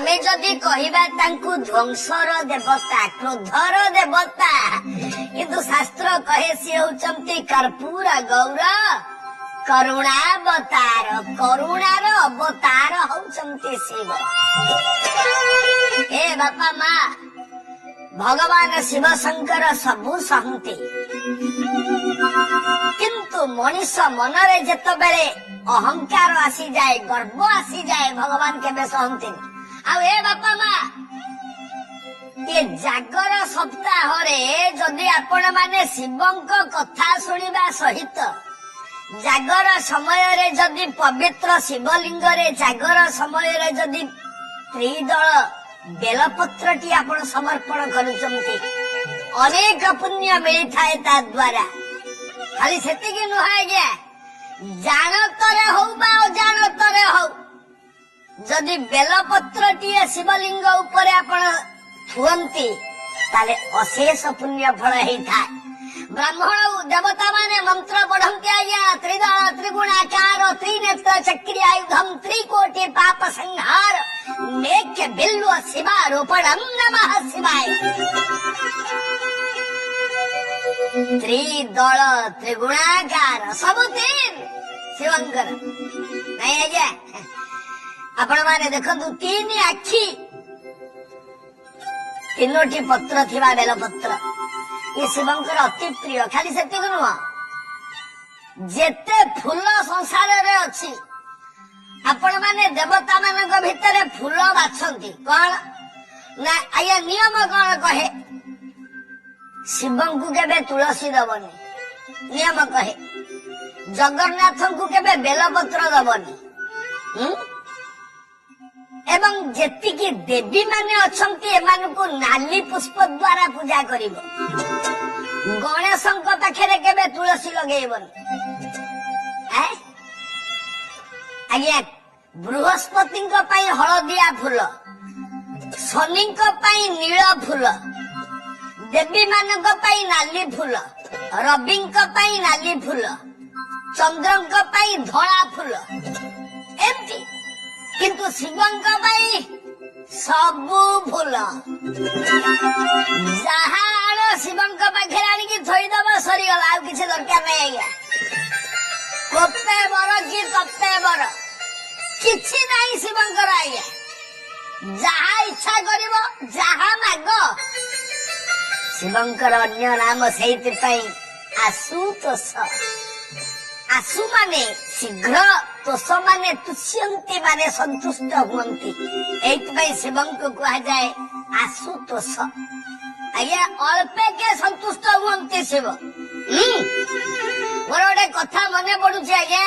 ଆମେ ଯଦି କହିବା ତାଙ୍କୁ ଧ୍ୱଂସର ଦେବତା, କ୍ରୋଧର ଦେବତା, କିନ୍ତୁ ଶାସ୍ତ୍ର କହେ ସିଏ ହଉଛନ୍ତି କର୍ପୂର ଗୌର କରୁଣାବତାର। କରୁଣାର ଅବତାର ହଉଛନ୍ତି ଶିବ। ଏ ବାପା ମା, ଭଗବାନ ଶିବ ଶଙ୍କର ସବୁ ସହନ୍ତି, କିନ୍ତୁ ମଣିଷ ମନରେ ଯେତେବେଳେ ଅହଙ୍କାର ଆସିଯାଏ, ଗର୍ବ ଆସିଯାଏ, ଭଗବାନ କେବେ ସହନ୍ତିନି। ଆଉ ଏ ବାପା ମା, ଏ ଜାଗର ସପ୍ତାହରେ ଯଦି ଆପଣ ମାନେ ଶିବଙ୍କ କଥା ଶୁଣିବା ସହିତ ଜାଗର ସମୟରେ ଯଦି ପବିତ୍ର ଶିବଲିଙ୍ଗରେ ଜାଗର ସମୟରେ ଯଦି ତ୍ରିଦଳ ବେଲପତ୍ରଟି ଆପଣ ସମର୍ପଣ କରୁଛନ୍ତି, ଅନେକ ପୁଣ୍ୟ ମିଳିଥାଏ ତା ଦ୍ଵାରା। ଖାଲି ସେତିକି ନୁହଁ ଆଜ୍ଞା, ଜାଣତରେ ହଉ ବା ଅଜାଣତରେ ହଉ, ଯଦି ବେଲପତ୍ରଟିଏ ଶିବଲିଙ୍ଗ ଉପରେ ଆପଣ ଥୁଅନ୍ତି, ତାହେଲେ ଅଶେଷ ପୁଣ୍ୟ ଫଳ ହେଇଥାଏ। ବ୍ରାହ୍ମଣ ଦେବତା ମାନେ ମନ୍ତ୍ର ପଢନ୍ତି ଆଜ୍ଞା, ତ୍ରିଦଳ ତ୍ରିଗୁଣାକାର ତ୍ରିନେତ୍ର ଚକ୍ରି ଆୟୁଧମ ତ୍ରିକୋଟି ପାପ ସଂହାର ମେକ୍ୟ ବିଲ୍ୱ ଶିବାରୋପଣମ ନମଃ ଶିବାୟ। ତ୍ରିଦଳ ତ୍ରିଗୁଣାକାର ସବୁ ତିନି ଶିବଙ୍କର। ନାଇଁ ଆଜ୍ଞା, ଆପଣ ମାନେ ଦେଖନ୍ତୁ, ତିନି ଆଖି, ତିନୋଟି ପତ୍ର ଥିବା ବେଲପତ୍ର ଇଏ ଶିବଙ୍କର ଅତି ପ୍ରିୟ। ଖାଲି ସେତିକି ନୁହଁ, ଯେତେ ଫୁଲ ସଂସାରରେ ଅଛି, ଆପଣ ମାନେ ଦେବତା ମାନଙ୍କ ଭିତରେ ଫୁଲ ବାଛନ୍ତି କଣ ନା ଆଜ୍ଞା, ନିୟମ କଣ କହେ? ଶିବଙ୍କୁ କେବେ ତୁଳସୀ ଦବନି, ନିୟମ କହେ। ଜଗନ୍ନାଥଙ୍କୁ କେବେ ବେଲପତ୍ର ଦବନି, ଏବଂ ଯେତିକି ଦେବୀ ମାନେ ଅଛନ୍ତି ଏମାନଙ୍କୁ ନାଲି ପୁଷ୍ପ ଦ୍ଵାରା ପୂଜା କରିବ। ଗଣେଶଙ୍କ ପାଖରେ କେବେ ତୁଳସୀ ଲଗେଇବନି। ଆଜ୍ଞା, ବୃହସ୍ପତିଙ୍କ ପାଇଁ ହଳଦିଆ ଫୁଲ, ଶନିଙ୍କ ପାଇଁ ନୀଳ ଫୁଲ, ଦେବୀ ମାନଙ୍କ ପାଇଁ ନାଲି ଫୁଲ, ରବିଙ୍କ ପାଇଁ ନାଲି ଫୁଲ, ଚନ୍ଦ୍ରଙ୍କ ପାଇଁ ଧଳା ଫୁଲ, ଏମିତି। କିନ୍ତୁ ଶିବଙ୍କ ପାଇଁ ସବୁ ଫୁଲ, ଯାହା ଆଣ ଶିବଙ୍କ ପାଖରେ ଆଣିକି ଥୋଇଦବ, ସରିଗଲା, ଆଉ କିଛି ଦରକାର ନାହିଁ ଆଜ୍ଞା। କୋପେ ବର କି ତପେ ବର କିଛି ନାହିଁ ଶିବଙ୍କର ଆଜ୍ଞା। ଯାହା ଇଚ୍ଛା କରିବ, ଯାହା ମାଗ। ଶିବଙ୍କର ଅନ୍ୟ ନାମ ସେଇଥିପାଇଁ ଆଶୁତୋଷ। ଆଶୁ ମାନେ ଶୀଘ୍ର, ତୋଷ ମାନେ ତୁଷ୍ୟନ୍ତି, ମାନେ ସନ୍ତୁଷ୍ଟ ହୁଅନ୍ତି। ଏଇଥିପାଇଁ ଶିବଙ୍କୁ କୁହାଯାଏ ଆଶୁତୋଷ। ଆଜ୍ଞା, ଅଳ୍ପେକେ ସନ୍ତୁଷ୍ଟ ହୁଅନ୍ତି ଶିବ। ମୋର ଗୋଟେ କଥା ମନେ ପଡୁଛି ଆଜ୍ଞା,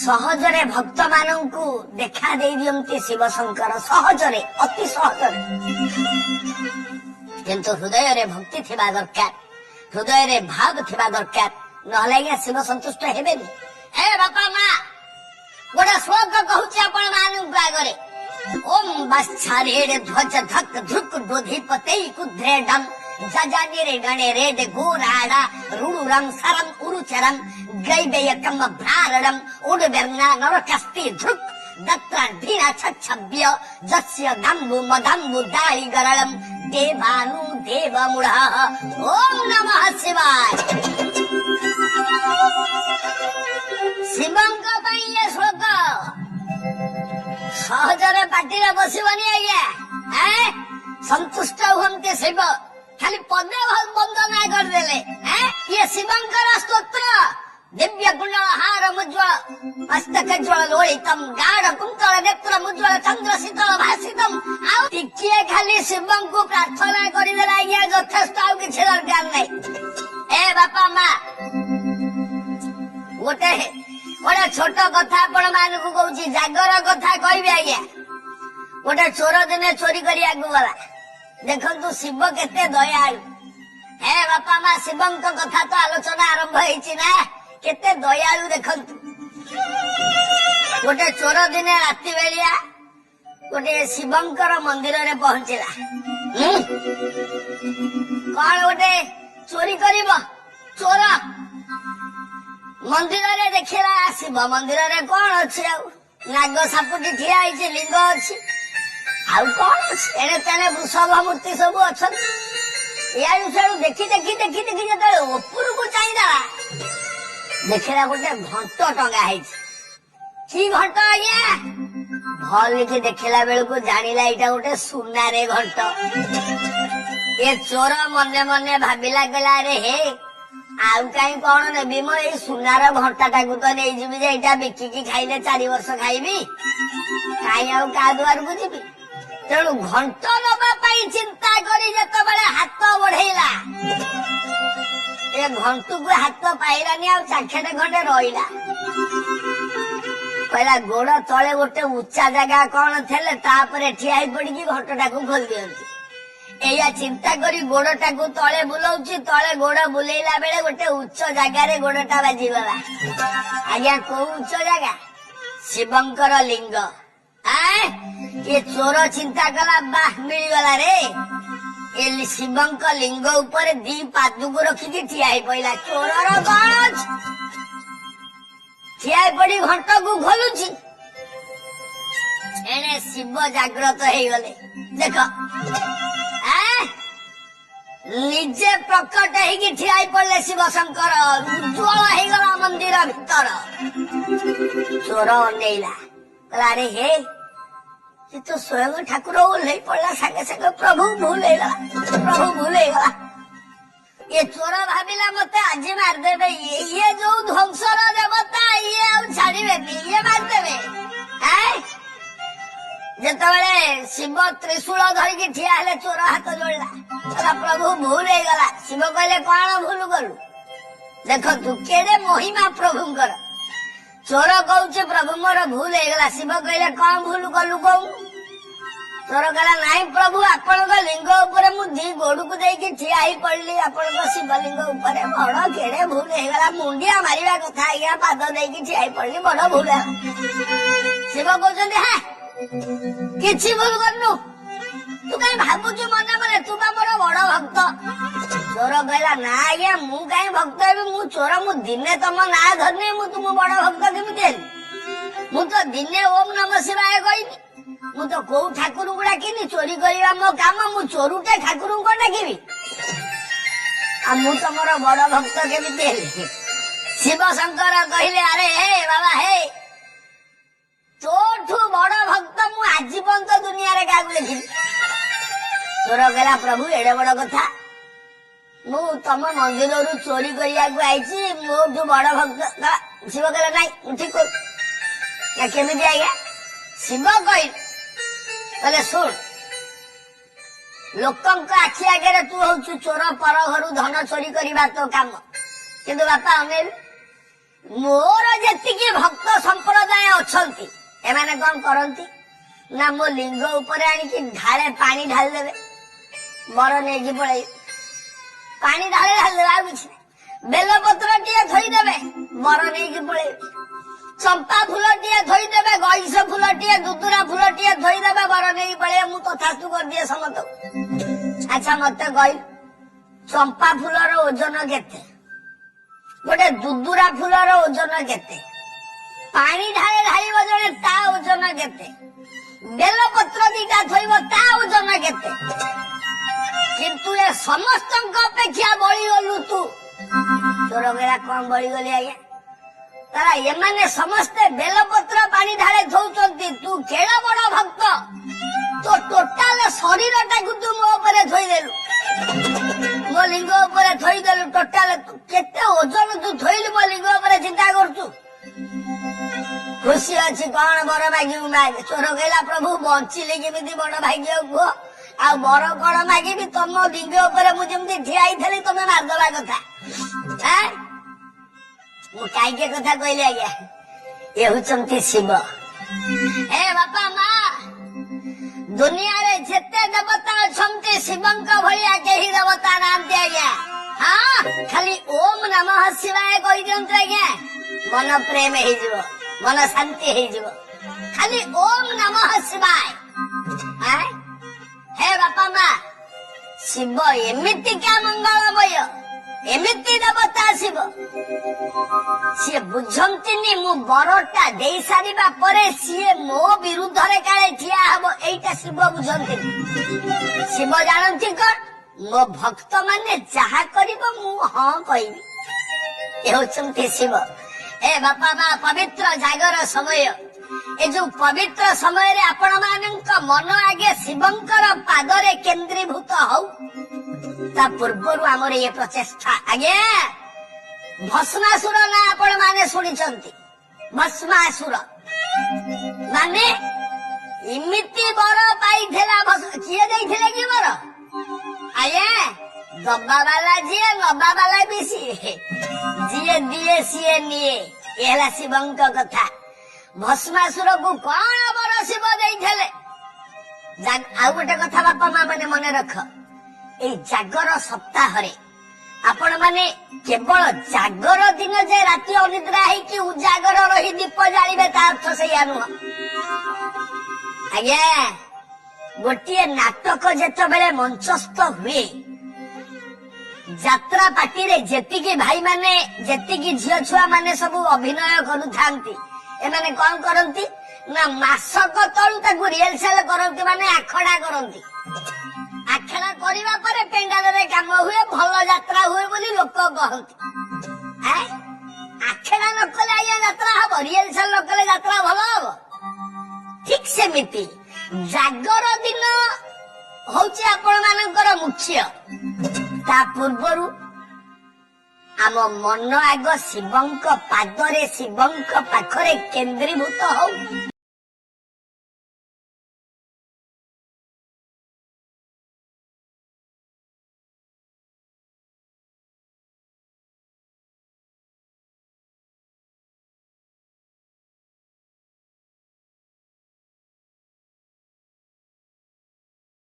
ସହଜରେ ଭକ୍ତ ମାନଙ୍କୁ ଦେଖା ଦେଇ ଦିଅନ୍ତି ଶିବ ଶଙ୍କର, ସହଜରେ, ଅତି ସହଜରେ। କିନ୍ତୁ ହୃଦୟରେ ଭକ୍ତି ଥିବା ଦରକାର, ହୃଦୟରେ ଭାବ ଥିବା ଦରକାର, ନହେଲେ ଆଜ୍ଞା ଶିବ ସନ୍ତୁଷ୍ଟ ହେବେନି। ଏ ବାପା ମା, ଗୋଟେ ଶ୍ଲୋକ କହୁଛି ଆପଣ ମାନଙ୍କ ଆଗରେ। ଓମ୍ ବାଛାରେଡ ଧ୍ୱଜ ଧକ୍ ଧୃକ୍ ଦୋଧିପତେଇ କୁଧ୍ରେଡಂ ଜଜାନିରେ ଗଣେ ରେଡ ଗୋରାଡା ରୁଡ଼ୁରಂ ସରಂ ଉରୁଚରಂ ଗ୍ରୈବେୟକମ ଭ୍ରାରଣಂ ଉଡୁବେର୍ନା ନରକସ୍ତି ଧୃକ୍ ଦତ୍ରାର୍ଧିନା ଛଚ୍ଛବ୍ୟ ଯସ୍ୟ ଦମ୍ବୁ ମଦମ୍ବୁ ଦାଳି ଗରଳಂ ଦେବାନୁ ଦେବମୂଢ଼। ଓମ୍ ନମଃ ଶିବାୟ। ଶିବଙ୍କ ପାଇଁ ଏ ଶ୍ଲୋକ ସହଜରେ ପାଟିରେ ବସିବନି ଆଜ୍ଞା। ସନ୍ତୁଷ୍ଟ ହୁଅନ୍ତି ଶିବ ଖାଲି ପଦେ ବନ୍ଦନା କରିଦେଲେ। ଇଏ ଶିବଙ୍କର ସ୍ତୋତ୍ର। ଦିବ୍ୟ କୁଣ୍ଡଳ ହାର ମୁଜ୍ୱଳ ମସ୍ତକ ଜ୍ୱଳ ଲୋଳିତମ ଗାଢ କୁନ୍ତଳ ନେତ୍ର ମୁଜ୍ୱଳ ଚନ୍ଦ୍ର ଶୀତଳ ଭାସିତମ। ଆଉ ଟିକିଏ ଖାଲି ଶିବଙ୍କୁ ପ୍ରାର୍ଥନା କରିଦେଲେ ଆଜ୍ଞା ଯଥେଷ୍ଟ, ଆଉ କିଛି ଦରକାର ନାହିଁ। ଏ ବାପା ମା, ଗୋଟେ ଗୋଟେ ଛୋଟ କଥା ଆପଣ ମାନଙ୍କୁ କହୁଛି, ଜାଗର କଥା କହିବି ଆଜ୍ଞା। ଗୋଟେ ଚୋର ଦିନେ ଚୋରି କରିବାକୁ ଗଲା। ଦେଖନ୍ତୁ ଶିବ କେତେ ଦୟାଳୁ। ହେ ବାପା ମା, ଶିବଙ୍କ କଥା ତ ଆଲୋଚନା ଆରମ୍ଭ ହେଇଛି ନା, କେତେ ଦୟାଳୁ ଦେଖନ୍ତୁ। ଗୋଟେ ଚୋର ଦିନେ ରାତି ବେଳିଆ ଗୋଟେ ଶିବଙ୍କର ମନ୍ଦିରରେ ପହଞ୍ଚିଲା। କଣ ଗୋଟେ ଚୋରି କରିବ ଚୋର। ମନ୍ଦିରରେ ଦେଖିଲା, ଶିବ ମନ୍ଦିରରେ କଣ ଅଛି ଆଉ, ନାଗ ସାପଟି ଠିଆ ହେଇଛି, ଲିଙ୍ଗ ଅଛି। ଆଉ କଣ ଅଛି? ଏଣେ ତେଣେ ବୃଷଭ ମୂର୍ତ୍ତି ସବୁ ଅଛନ୍ତି। ଇଆଡୁ ସିଆଡୁ ଦେଖି ଦେଖି ଦେଖି ଦେଖି ଯେତେବେଳେ ଉପରକୁ ଚାହିଁଦେଲା, ଦେଖିଲା ଗୋଟେ ଘଣ୍ଟ ଟଙ୍ଗା ହେଇଛି। କି ଘଣ୍ଟ ଆଜ୍ଞା? ଭଲକି ଦେଖିଲା ବେଳକୁ ଜାଣିଲା ଏଇଟା ଗୋଟେ ସୁନାରେ ଘଣ୍ଟ। ଏ ଚୋର ମନେ ମନେ ଭାବିଲା, କହିଲା, ଆରେ ହେ, ଆଉ କାହିଁ କଣ ନେବି ମୁଁ, ଏଇ ସୁନାର ଘଣ୍ଟାଟାକୁ ତ ନେଇଯିବି ଯେ ଏଇଟା ବିକିକି ଖାଇଲେ 4 ବର୍ଷ ଖାଇବି, କାହିଁ ଆଉ କାହା ଦୁଆରକୁ ଯିବି। ତେଣୁ ଘଣ୍ଟ ନବା ପାଇଁ ଚିନ୍ତା କରି ଯେତେବେଳେ ହାତ ବଢେଇଲା, ଏ ଘଣ୍ଟକୁ ହାତ ପାଇଲାନି, ଆଉ ଚାଖେଟେ ଖଣ୍ଡେ ରହିଲା। କହିଲା, ଗୋଡ ତଳେ ଗୋଟେ ଉଚ୍ଚା ଜାଗା କଣ ଥିଲେ ତାପରେ ଠିଆ ହେଇ ପଡିକି ଘଣ୍ଟଟାକୁ ଖୋଲି ଦିଅନ୍ତି। ଏଇଆ ଚିନ୍ତା କରି ଗୋଡଟାକୁ ତଳେ ବୁଲଉଛି। ତଳେ ଗୋଡ ବୁଲେଇଲା ବେଳେ ଗୋଟେ ଉଚ୍ଚ ଜାଗାରେ ଗୋଡଟା ବାଜିଗଲା। ଆଜ୍ଞା, କୋଉ ଉଚ୍ଚ ଜାଗା? ଶିବଙ୍କର ଲିଙ୍ଗ। ଆଁ, ଏ ଚୋର ଚିନ୍ତା କଲା, ବାহ, ମିଳିଗଲା ରେ। ଏ ଶିବଙ୍କ ଲିଙ୍ଗ ଉପରେ ଦି ପାଦକୁ ରଖିକି ଠିଆ ହେଇ ପଇଲା। ଚୋରର କଣ ଅଛି? ଠିଆ ହେଇ ପଡି ଘଣ୍ଟକୁ ଖୋଲୁଛି। ଏଣେ ଶିବ ଜାଗ୍ରତ ହେଇଗଲେ। ଦେଖ ଆଁ? ନିଜେ ପ୍ରକଟ ହେଇକି ଠିଆ ହେଇ ପଡିଲେ ଶିବ ଶଙ୍କର। ଉଜ୍ଜଳ ହେଇଗଲା ମନ୍ଦିର ଭିତର। ଚୋର ଅନେଇଲା, କହିଲା, ଆରେ ହେ, ସେ ତ ସ୍ୱୟଂ ଠାକୁର। ଓହ୍ଲେଇ ପଡିଲା ସାଙ୍ଗେ ସାଙ୍ଗେ, ପ୍ରଭୁ, ଭୁଲ ହେଇଗଲା, ପ୍ରଭୁ, ଭୁଲ ହେଇଗଲା। ଏ ଚୋର ଭାବିଲା, ମତେ ଆଜି ମାରିଦେବେ ଇଏ। ଇଏ ଯୋଉ ଧ୍ୱଂସର ଦେବତା, ଇଏ ଆଉ ଛାଡିବେନି, ଇଏ ମାରିଦେବେ। ଆଁ? ଯେତେବେଳେ ଶିବ ତ୍ରିଶୂଳ ଧରିକି ଠିଆ ହେଲେ, ଚୋର ହାତ ଯୋଡ଼ିଲା, କହିଲା, ପ୍ରଭୁ, ଭୁଲ ହେଇଗଲା। ଶିବ କହିଲେ, କଣ ଭୁଲ କଲୁ? ଦେଖନ୍ତୁ କେଡେ ମହିମା ପ୍ରଭୁଙ୍କର। ଚୋର କହୁଛି, ପ୍ରଭୁ, ମୋର ଭୁଲ ହେଇଗଲା। ଶିବ କହିଲେ, କଣ ଭୁଲ କଲୁ କହୁ? ଚୋର କହିଲା, ନାଇଁ ପ୍ରଭୁ, ଆପଣଙ୍କ ଲିଙ୍ଗ ଉପରେ ମୁଁ ଦି ଗୋଡକୁ ଦେଇକି ଠିଆ ହେଇ ପଡିଲି ଆପଣଙ୍କ ଶିବଲିଙ୍ଗ ଉପରେ। ବଡ କେଡେ ଭୁଲ ହେଇଗଲା। ମୁଣ୍ଡିଆ ମାରିବା କଥା ଆଜ୍ଞା, ପାଦ ଦେଇକି ଠିଆ ହେଇ ପଡିଲି, ବଡ ଭୁଲ ହେଲା। ଶିବ କହୁଛନ୍ତି, ହେ, କିଛି ଭୁଲ କରିନୁ, ତୁ କାଇଁ ଭାବୁଛୁ ମନେ ମନେ? ତୁ ବା ମୋର ବଡ ଭକ୍ତ। ଚୋର କହିଲା, ନା ଆଜ୍ଞା, ମୁଁ କାହିଁ ଭକ୍ତ ହେବି? ମୁଁ ଚୋର, ମୁଁ ଦିନେ ତମ ନାଁ ଧରିନି, ମୁଁ ତୁମ ବଡ ଭକ୍ତ କେମିତି ହେଲି? ମୁଁ ତ ଦିନେ ଓମ ନମ ଶିବାୟ କହିନି, ମୁଁ ତ କୋଉ ଠାକୁରଙ୍କୁ ଡାକିନି। ଚୋରି କରିବା ମୋ କାମ, ମୁଁ ଚୋରୁଟେ, ଠାକୁରଙ୍କୁ କଣ ଡାକିବି? ଆଉ ମୁଁ ତମର ବଡ ଭକ୍ତ କେମିତି ହେଲି? ଶିବ ଶଙ୍କର କହିଲେ, ଆରେ ହେ ବାବା ହେ, ତୋଠୁ ବଡ ଭକ୍ତ ମୁଁ ଆଜି ପର୍ଯ୍ୟନ୍ତ ଦୁନିଆରେ କାହାକୁ ଦେଖିନି। ଚୋର କହିଲା, ପ୍ରଭୁ, ଏଡେ ବଡ କଥା, ମୁଁ ତମ ମନ୍ଦିରରୁ ଚୋରି କରିବାକୁ ଆଇଛି, ମୋଠୁ ବଡ ଭକ୍ତ? ଶିବ କହିଲେ, ନାଇଁ, ମୁଁ ଠିକ କରୁଛି ନା। କେମିତି ଆଜ୍ଞା? ଶିବ କହିଲେ, କହିଲେ, ଶୁଣ, ଲୋକଙ୍କ ଆଖି ଆଗରେ ତୁ ହଉଛୁ ଚୋର, ପର ଘରୁ ଧନ ଚୋରି କରିବା ତୋ କାମ। କିନ୍ତୁ ବାପା ଅନେଇଲୁ, ମୋର ଯେତିକି ଭକ୍ତ ସମ୍ପ୍ରଦାୟ ଅଛନ୍ତି, ଏମାନେ କଣ କରନ୍ତି ନା ମୋ ଲିଙ୍ଗ ଉପରେ ଆଣିକି ଢାଳେ ପାଣି ଢାଳି ଦେବେ, ବର ନେଇକି ପଳେଇବେ। ପାଣି ଢାଳେ ଢାଳି ଦେବେ, ଆଉ କିଛି ନାହିଁ। ବେଲପତ୍ର ଟିଏ ଥୋଇଦେବେ, ବର ନେଇକି ପଳେଇବେ। ଚମ୍ପା ଫୁଲଟିଏ ଥୋଇଦେବେ, ଗଇସ ଫୁଲଟିଏ, ଦୁଦୁରା ଫୁଲଟିଏ ଥୋଇଦେବେ, ବର ନେଇକି ପଳେଇବେ। ମୁଁ ତଥାସ୍ତୁ କରିଦିଏ ସମସ୍ତଙ୍କୁ। ଆଚ୍ଛା, ମତେ କହିଲୁ, ଚମ୍ପା ଫୁଲର ଓଜନ କେତେ? ଗୋଟେ ଦୁଦୁରା ଫୁଲର ଓଜନ କେତେ? ପାଣି ଢାଳେ ଢାଳିବ ଜଣେ, ତା ଓଜନ କେତେ? ବେଲପତ୍ର ଦିଟା ଥୋଇବ, ତା ଓଜନ କେତେ? କିନ୍ତୁ ଏ ସମସ୍ତଙ୍କ ଅପେକ୍ଷା ବଳିଗଲୁ ତୁ। ଚୋର କହିଲା, କଣ ବଳିଗଲି ଆଜ୍ଞା? ତାରା, ଏମାନେ ସମସ୍ତେ ବେଲପତ୍ର ପାଣି ଢାଳେ ଥୋଉଛନ୍ତି, ତୁ କେଡେ ବଡ ଭକ୍ତ, ତୋ ଟୋଟାଲ ଶରୀରଟାକୁ ତୁ ମୋ ଉପରେ ଥୋଇଦେଲୁ, ମୋ ଲିଙ୍ଗ ଉପରେ ଥୋଇଦେଲୁ। ଟୋଟାଲ କେତେ ଓଜନ ତୁ ଥୋଇଲୁ ମୋ ଲିଙ୍ଗ ଉପରେ, ଚିନ୍ତା କରୁଛୁ? ଖୁସି ଅଛି, କଣ ବର ମାଗିବୁ ମାଗ। ଚୋର କହିଲା, ପ୍ରଭୁ, ବଞ୍ଚିଲି କେମିତି ବଡ ଭାଗ୍ୟ କୁହ। ଆଉ ବର କଣ ମାଗିବି? ତମ ଲିଙ୍ଗ ଉପରେ ମୁଁ ଯେମିତି ଠିଆ ହେଇଥିଲି, ତମେ ମାରିଦବା କଥା। ଆଁ? ମୁଁ କାହିଁକି ଏ କଥା କହିଲି ଆଜ୍ଞା? ଏ ହଉଛନ୍ତି ଶିବ। ହେ ବାପା ମା, ଦୁନିଆରେ ଯେତେ ଦେବତା ଅଛନ୍ତି, ଶିବଙ୍କ ଭଳିଆ କେହି ଦେବତା ନାହାନ୍ତି ଆଜ୍ଞା। ହଁ, ଖାଲି ଓମ ନମଃ ଶିବାୟ କହିଦିଅନ୍ତୁ ଆଜ୍ଞା, ମନ ପ୍ରେମ ହେଇଯିବ, ମନ ଶାନ୍ତି ହେଇଯିବ। ଖାଲି ଓମ ନମଃ ଶିବାୟ। ଆଁ? ହେ ବାପା ମା, ଶିବ ଏମିତିକା ମଙ୍ଗଳମୟ, ଏମିତି ଦେବତା ଆସିବ, ସିଏ ବୁଝନ୍ତିନି ମୁଁ ବରଟା ଦେଇ ସାରିବା ପରେ ସିଏ ମୋ ବିରୁଦ୍ଧରେ କାଳେ ଠିଆ ହବ। ଏଇଟା ଶିବ ବୁଝନ୍ତିନି। ଶିବ ଜାଣନ୍ତି କଣ? ମୋ ଭକ୍ତ ମାନେ ଯାହା କରିବ ମୁଁ ହଁ କହିବି। ଏ ହଉଛନ୍ତି ଶିବ। ଏ ବାପା ମା, ପବିତ୍ର ଜାଗର ସମୟ, ଏ ଯୋଉ ପବିତ୍ର ସମୟରେ ଆପଣ ମାନଙ୍କ ମନ ଆଗେ ଶିବଙ୍କର ପାଦରେ କେନ୍ଦ୍ରୀଭୂତ ହଉ। ତା ପୂର୍ବରୁ ଆମର ଇଏ ପ୍ରଚେଷ୍ଟା। ଆଜ୍ଞା, ଭସ୍ମାସୁର ନା ଆପଣ ମାନେ ଶୁଣିଛନ୍ତି। ଭସ୍ମାସୁର ମାନେ ଏମିତି ବର ପାଇଥିଲା। କିଏ ଦେଇଥିଲେ କି ବର? ଆଜ୍ଞା, ଦବା ବାଲା ଯିଏ, ନବା ବାଲା ବି ସିଏ। ଯିଏ ଦିଏ ସିଏ ନିଏ। ଏ ହେଲା ଶିବଙ୍କ କଥା। ଭସ୍ମାସୁରକୁ କଣ ବର ଶିବ ଦେଇଥିଲେ? ଆଉ ଗୋଟେ କଥା ବାପା ମା ମାନେ ମନେ ରଖ, ଏଇ ଜାଗର ସପ୍ତାହରେ ଆପଣ ମାନେ କେବଳ ଜାଗର ଦିନ ଯେ ରାତି ଅନିଦ୍ରା ହେଇକି ଉଜାଗର ରହି ଦୀପ ଜାଳିବେ, ତା ଅର୍ଥ ସେଇଆ ନୁହଁ। ଆଜ୍ଞା, ଗୋଟିଏ ନାଟକ ଯେତେବେଳେ ମଞ୍ଚସ୍ଥ ହୁଏ, ଯାତ୍ରା ପାର୍ଟିରେ ଯେତିକି ଭାଇମାନେ, ଯେତିକି ଝିଅ ଛୁଆ ମାନେ ସବୁ ଅଭିନୟ କରୁଥାନ୍ତି, ଏମାନେ କଣ କରନ୍ତି ନା ମାସକ ତଳୁ ତାକୁ ରିହର୍ସାଲ କରନ୍ତି, ମାନେ ଆଖଡା କରନ୍ତି। ଆଖଡା କରିବା ପରେ ପେଣ୍ଡାଲରେ କାମ ହୁଏ, ଭଲ ଯାତ୍ରା ହୁଏ ବୋଲି ଲୋକ କହନ୍ତି। ଆଖଡା ନ କଲେ ଆଜ୍ଞା ଯାତ୍ରା ହବ? ରିହର୍ସାଲ ନ କଲେ ଯାତ୍ରା ଭଲ ହବ? ଠିକ ସେମିତି ଜାଗର ଦିନ ହଉଛି ଆପଣ ମାନଙ୍କର ମୁଖ୍ୟ। ତା ପୂର୍ବରୁ ଆମ ମନ ଆଗ ଶିବଙ୍କ ପାଦରେ, ଶିବଙ୍କ ପାଖରେ କେନ୍ଦ୍ରୀଭୂତ ହଉ।